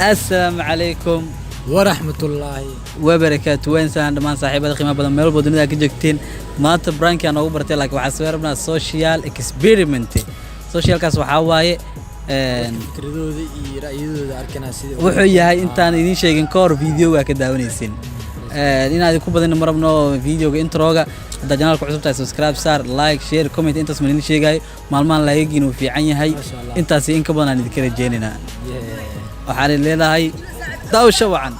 Assalaamu calaykum waraxmatullaahi wabarakaatu. Waan salaan dhammaan saaxiibada qiimaha badan meel walba dunida ka joogteen. Maanta prank aan noogu bartay, laakiin waxaan soo rabnaa social experiment. Socialkaas waxaa waaye fikradooda iyo ra'yadooda arkanaa sida wuxuu yahay intaan idiin sheegin ka hor videoga ka daawanaysin. Inaad ku badin ma rabno videoga introga. Haddaa channelka cusub tahay, subscribe saar, like, share, comment. Intaas ma idin sheegayo. Maalmahan laayagiin uu fiican yahay. Masha Allah. Intaasi in ka badan aan idinka rajeynaynaa. Waxaan idin leedahay daawasho wacan.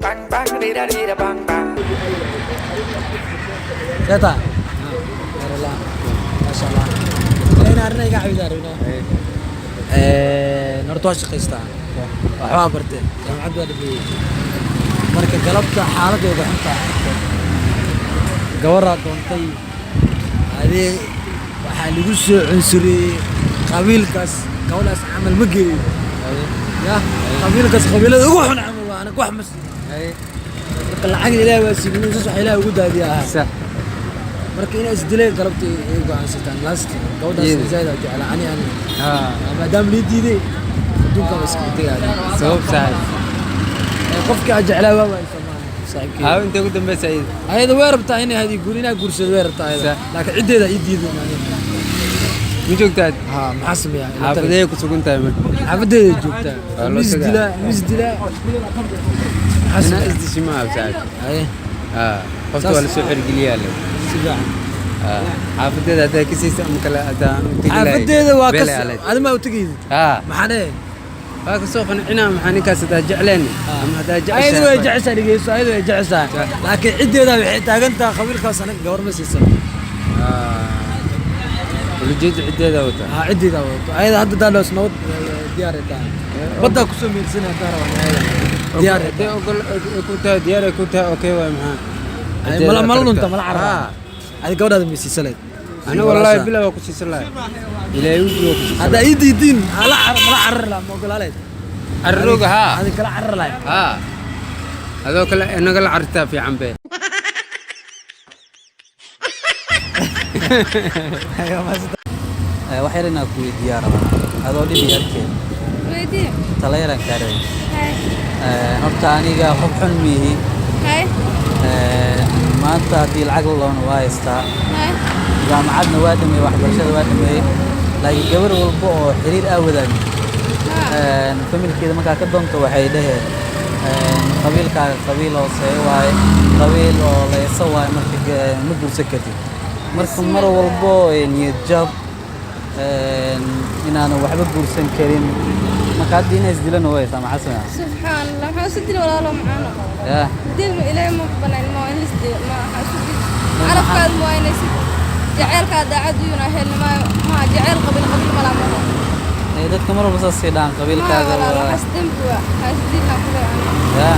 Bang bang dida dida bang bang. Seeta Yarala, maasha Allah. Ina arrin iga caawidaa rabnaa. Horta waa shaqaystaa, waxbaa bartay, jaamacad waa dhameeyey. Marka galabta xaaladooda xunta, gabaraa doontay adee, waxaa lagu soo cunsureeyey qabiilkaas gabadhaas camal ma geeyo ya qabiilkaas, qabiilada ugu xun camal waa, anaga wax ma siin. Marka lacag Ilaahay waa siinin, saas wax Ilaahay ugu daadiya ahaa. Marka inay isdileen galabta ay go'aansataan last gabadhaas. Iyada. Zaid aan jeclaa ani maadaama lii diiday, adduunka waa iskaga tegaya. Sabab, saaxiib? Qofkii aan jeclaa waa waay Soomaali saaxiibkey. Haa, intee ugu dambeysa iyada? Ayada way rabtaa inay hadi guur, inaa guursado way rabtaa ayada. Laakiin ciddeeda ii diiday ani. Ma joogtaa? Haa, maxaa sameeyaa? Xaafadee ku sugan tahay marka? Xaafadeeda joogtaa. Waa loo mis tagaa. Dilaa mis dilaa, maxaa Inaa sameeyaa? isdishi ma aha, saaxiib. Haye. Haa, qofta waa lasoo xergeliyaa le. Si fiican. Haa, xaafadeeda haddaa ka siisa ama kale haddaan u tegi lahayd. Xaafadeeda waa Beele kas aleed. adi ma u tegaysid? Haa. Maxaa dheh? Waa ka soo qancinaa. Maxaa ninkaas haddaa jecleen ama haddaa Ayada way jeceshahay? jeceshahay, dhegeyso, ayada way jeceshahay, laakiin ciddeeda waxay taagan tahay qabiilkaas anaga gabar ma siisan. Ulajeeda ciddeeda wata. Haa, ciddeeda wadato ayada. Hadda daaloos nabad diyaar ay tahay, baddaa kusoo meersanay haddaan rabaan ayada diyaar ay Hadday tahay. Ogol ay ku tahay, diyaar ay ku tahay, okay waay. Maxaa Ay, ciddeeda mala ka lunta rabtaa? mala carara. Haa. Adi gabadhaada ma siisan lahayd? Ana wallaahi bilaa waa ku siisan lahay, Ilaahay wejigi waa ku siisan. Haddaa ii diidiin ala mala carari lahaa, ma ogolaa lahayd? Carrowga, haa. Adi kala carari lahayd? Haa, adoo kale inagala cartaa fiican be. Wax yar inaan ku weydiiyaa rabaa adoo dhib iyo arkeen. Weydii. Tala yaraan kaa rabay. Hay. Horta aniga qof xun miihi. Hay. Maanta haddii lacag la loona waa haystaa. Hay. Jaamacadna waa dhameeyey, waxbarashada waa dhameeyey, laakiin gabar walba oo xiriir aa wadaagin familkeeda markaa ka doonto waxay dhaheen qabiilkaaga qabiil hooseeyo waaye, qabiil oo layso waaye, marka ma guursan kartid. Marka mar walbo niyad jab inaanan waxba guursan karin. Marka haddii inay isdilana way haysaa, maxaa sameeyaa? Subxaan Allah, maxaa isu dili, walaalo macaano? Yah. Dil ma Ilaahay ma banayn, ma in lis dilo ma. Waxaa isu dil calafkaada ma waynaysid, jaceylkaa daacad uyuna helni maayo, ma jaceyl qabiil qabiil malaa maho. Dadka mar walba saasay dhahaan Ma qabiilkaaga walaalo waa waxaas dembi waa, waxaa is dilna kule ana. Yah.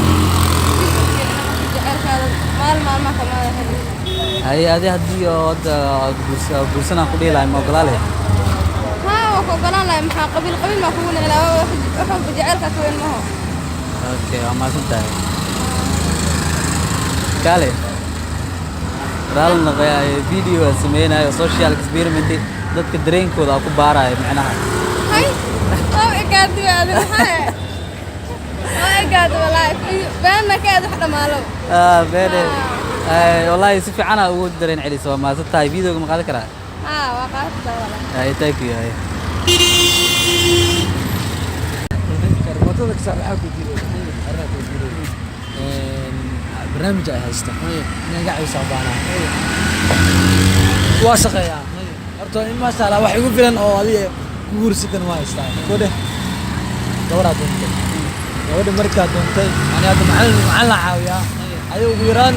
Jaceylkaada maalin maalmaha kamaada helin. Haye, adi haddii oo hadda guursanaan ku dhihi lahay, ma ogolaa lahayd? Haa, waa ku ogolaan lahay. Maxaa qabiil qabiil maa kugu niclaa? Wax walba jaceylkaa ka weyn maho. Okay, waa mahadsan tahay. Kaale raali noqoy, video aan sameynayo, social experiment, dadka dareenkooda aan ku baarayo macnaha. Hay, waa egaadi waadi, maxaa waa egaadi? Walaahi beenna ka aad wax dhamaalo. Ah, beene. Wallahi si fiican aa ugu dareen celisa, waa mahadsan tahay. Videoga ma qaadan karaa? Haa, waa qaadata walaa. Ay, thank you. Ay. Mootada ka sax, waxaa ku jiray arrinaa ku jiray barnaamij ay haysta inay iga caawisaa baanaa. Waa shaqeeyaa horta in maasha Allah wax igu filan oo adiga ku guursikan waa haystaa. Ko dheh, gabadhaa doontay, gabadha markaa doontay ani hadda macallin macallin la caawiyaa. Adiga ugu yaraan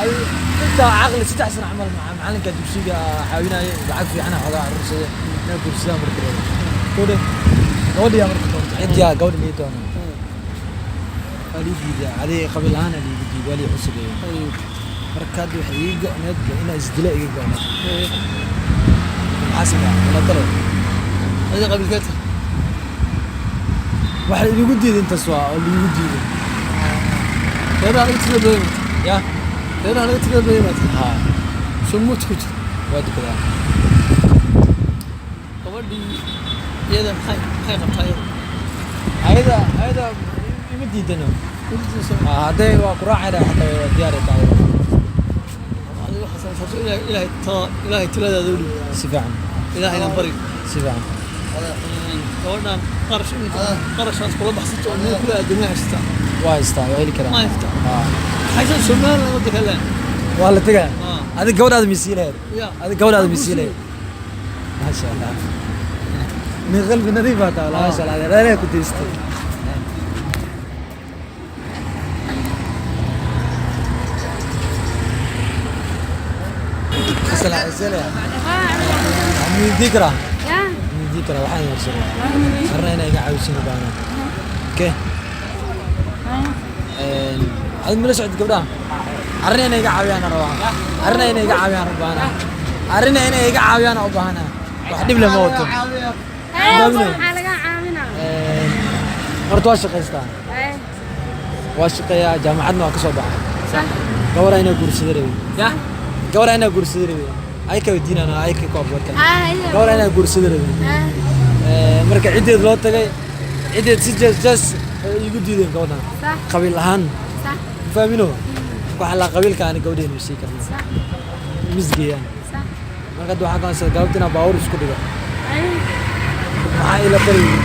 adiga intaa caqli 3 sano camal macallinka dugsiga caawinaayo, lacag fiican xoogaa aruursaday inaa guursadaan. Marka reebo ko dheh, gabadhiyaa marka doontay, ciddiyaa gabadha lii doonay, waa lii diiday. Adiga qabiil ahaan aa liigu diiday, waa lii cusubeeyey. Marka hadda waxay iiga go'need inaa isdila iga go'need. Maxaa sameeyaa wala tale? Adiga qabiilkee tahay? Waxa iigu diiday intaas waa oo liigu diiday. Reeraha laga tirada badan maata. Ya. Reeraha laga tirada badan maata. Haa. Soo muut ku jira? Waa dukadaa. Gabadhii Iyada maxay qabtaa iyada? Ayada ima diidano. Hadday waa ku raacayna xataa waa diyaar ay tahay. Adiga waxaa samaysa horta Ilaahay Ilaahay taladaada u dhiib. Si fiican. Ilaahayna bari. Si fiican. Gabadhan qarash iminka qarashaas kula baxsato oo meel kula aadamay haystaa. Waa haystaa, waa heli karaa. Ma haystaa? Haa. Haysan Somaliland waddanka leen. Waa la tegaa. Ah. Adiga gabadhaada ma sii lahayd? Ya. Adiga gabadhaada ma sii lahayd? Maasha Allah. Min qalbi nadiif baa tahay, maasha Allah. Reeraya ku daystay. Asalaam calaykum. Miyuu karaa? Miyuu karaa? Waxaan yarsanaa. Arna inay iga caawiso u baahnaa. Okay. Adiga mala socod gabdhaha? Arrin inay iga caawiyaan aan rabaa. Arrin inay iga caawiyaan u baahnaa. Arrin inay iga caawiyaan u baahnaa. Wax dhib leh ma wato. Maxaa laga caawinaa? Horta waa shaqaystaa. Waa shaqeeyaa, jaamacadna waa ka soo baxay. Gabadha inaa guursada rabay. Gabadha inaa guursada rabay. Ay ka weydiinaan, ay ka koob warkan. Gabadha inaa guursada rabay. Marka ciddeed loo tagay, ciddeed si jees jees ay igu diideen gabadhan. Qabiil ahaan. Fahmino? Waxaa la qabiilka aan gabadheena sii karno. Misgeeyaan. Marka hadda waxaan go'aansaday galabta inaan baabuur isku dhigo. Maxaa ila taliyay?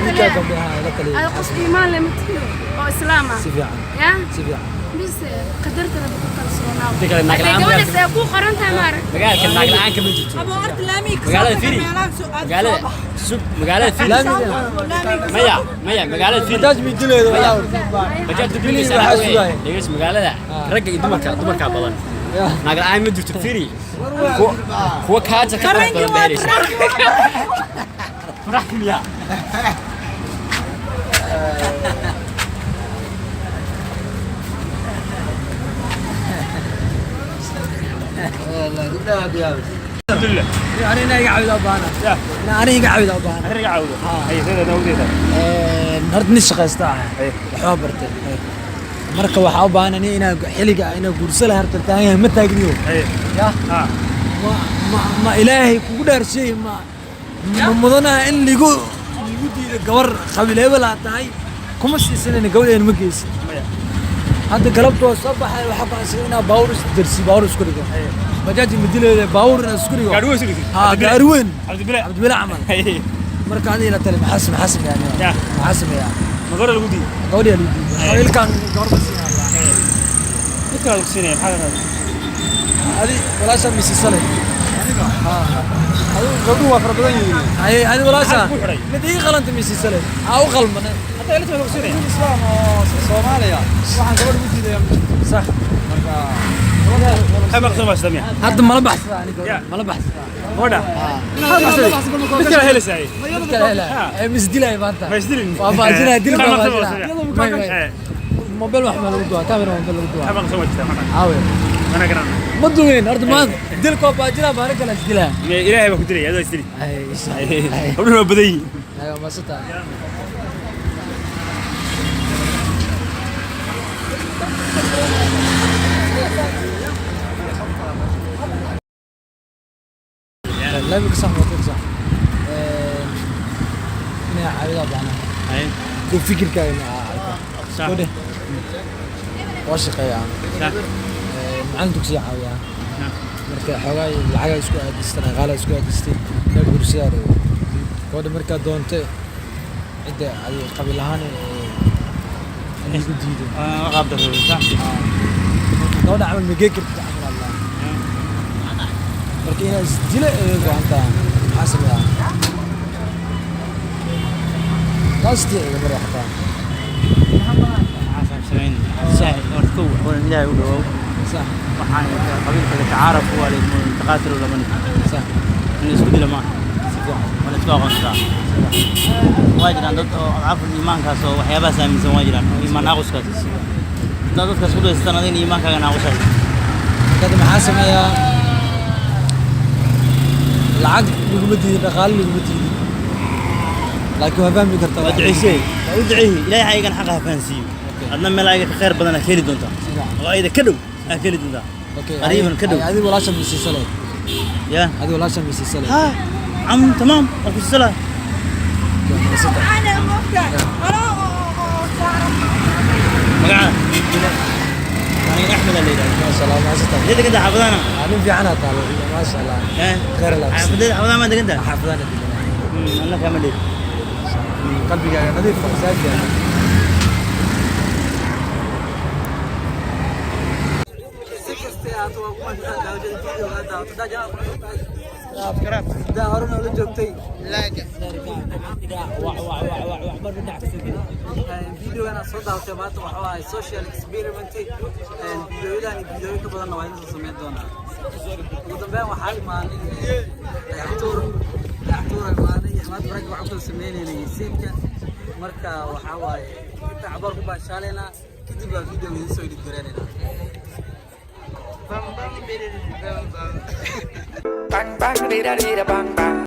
Ninkaa gabdhaha ila taliyay. Ay qof iimaan leh ma tihido oo islaam ah. Si fiican. Ya? Si fiican. Mise qadarta Rabbi ku kalsoonaaw. Inta kale naag Hadday la'aan gabadhaas ay kuu qoran tahay ma arag. Magaalka naag la'aan kama jirto. Abo horta laamiga ka Magaalada soo Firi. taga meelaha soo aad Magaalada soo bax. sub magaalada Firi. Laamiga. Maya, maya magaalada Firi. Bajaaj midileedo walaa. Bajaaj Bili dubiisa waxaa sugaya. Dhegeys magaalada ragga iyo dumarka badan. Ya. Naag la'aan ma jirto Firi. Kuwa kaaja ka qurux badan baa helaysaa. Farax miyaa? Arrin inay iga caawido u baahnaa. Arrin iga caawido u baahnaa. Arrin iga caawido. Hay sida nawdeeda. Horta nin shaqaysta ah. Waxba bartay. Marka waxaa u baahan aniga inaan xilliga inaan guurso lahaa horta taagan yahay ma taagniyo. Ya. Ma Ilaahay kugu dhaarshay ma mudanaha in ligu diido gabar qabiil hebel aad tahay kuma siisanayna gabadheena ma geysid. Hadda galabta waa soo baxay, waxaa go'aansaday inaan baabuur is darsiyo, baabuur isku dhigo. Bajaaj madileeda baabuur inaan isku dhigo. Gaari weyn isku dhigtid? Haa, gaari weyn. Cabdibile. Cabdibile camal. Marka adiga ila tali, maxaa sameeyaa? Maxaa sameeyaa? Magara lagu diiday. Gabadha lagu diiday. Qabiilkan gabar ma siinaa. Mid kale lagu siinaya maxaa ka rabaa? Adi walaasha misisale. Haa. Adigu gabdhuhu waa fara badan yihiin. Ay adi walaasha. Maxaa ku xidhay? Mid ii qalanta misisale. Aa u qalmane. Hadda ila lagu siinaya. Islaam oo Soomaaliya waxaan gabadh ugu diidayaa ma jirto. Sax. Marka Maxay maqsan baa sidamiya? Hadda mala baxsada aniga. Mala baxsada. Gabadha. Mid kale helaysaa. Mid kale helaa. Ee misdilay maanta. Ma isdilin. Waa baajinaa dil Maxay baa maqsan baa baajinaa. sidamiya? May may. Mobile wax ma lagu duwaa, camera mobile lagu duwaa. Maxay maqsan baa jirtaa marka? Caawe. Mana garan. Ma duwin horta maanta dilka waa baajinaa maalin kale isdilaa. Ilaahay baa ku dilaya adoo isdili. Ay. Gabdhuhu waa badan yihiin. Ay waa maasanta. Laamiga sax waa sax. Inay caawidaa baahnaa. Ku fikirkaaga inay caawido. Kode. Waa shaqeeyaa. Macallin dugsiga caawiyaa. Marka xoogaa lacagaa isku aadistay, dhaqaala isku aadistay, inaa guursadaa rabay. Gabadha markaa doontay cidda adiga qabiil ahaan ee igu diiday. Qaab darro sax. Gabadha camal ma gee kartid camal Allah. Marka inaa isdila ay go'an tahay. Maxaa sameeyaa? Taastii iga mari xataa. Sax horta kow waxaan Ilaahay u dhawow. Sax. Waxaan qabiilka la tacaaruf waa la taqaatulu lama nin. Sax. In isku dila ma. Si fiican. Wala isku aqoonsadaa. Waa jiraan dad oo adcaaful iimaankaas oo waxyaabahaas aaminsan waa jiraan oo iimaan naaquskaas. Dad dadkaas ku daysatan adina iimaankaaga naaqusay. Marka maxaa sameeyaa? Lacag laguma diidin, dhaqaale laguma diidin. Laakiin waa fahmi kartaa. Waa duceysay. Waa u duceeyey. Ilaahay ayagana xaqa ha fahansiiyo. Adna meel ayaga ka khayr badan aad ka heli doontaa. Oo ayada ka dhow aad ka heli doontaa. Qariiban ka dhow. Adiga walaasha misiisale. Ya. Adiga walaasha misiisale. Ha. Am tamaam. Waa ku siisala. Magaca? Aniga Axmed aa la yidhahdaa. Maasha Allah, maasanta. Intee degan tahay xaafadahana? Nin fiican aa taalo, maasha Allah. Eh? Khayr Allah. Xaafadeed xaafadaha maa degan tahay? Xaafadana degan. Anna kaama dheer. Qalbigaaga nadiif ah, saafi ah. Si kasta ahaato, waa ku mahadsan daawashada video aad daawato. Hadaa janal ku cusub tahay, hadaa hore noola joogtay, videogan aad soo daawatay maanta waxa waaye social experiment. Videoyadan iyo videoyo ka badanna waa idin soo sameyn doonaa. Ugu dambeyn waxaa imaanay Dhagaxtuur. Dhagaxtuur imaanay maanta rag waxaan kusoo sameynaynay sayidka. Marka waxaa waaye inta cabaar ku baashaaleynaa, kadib baa video idin soo edit gareynaynaa. Bang bang, dida dida bang bang.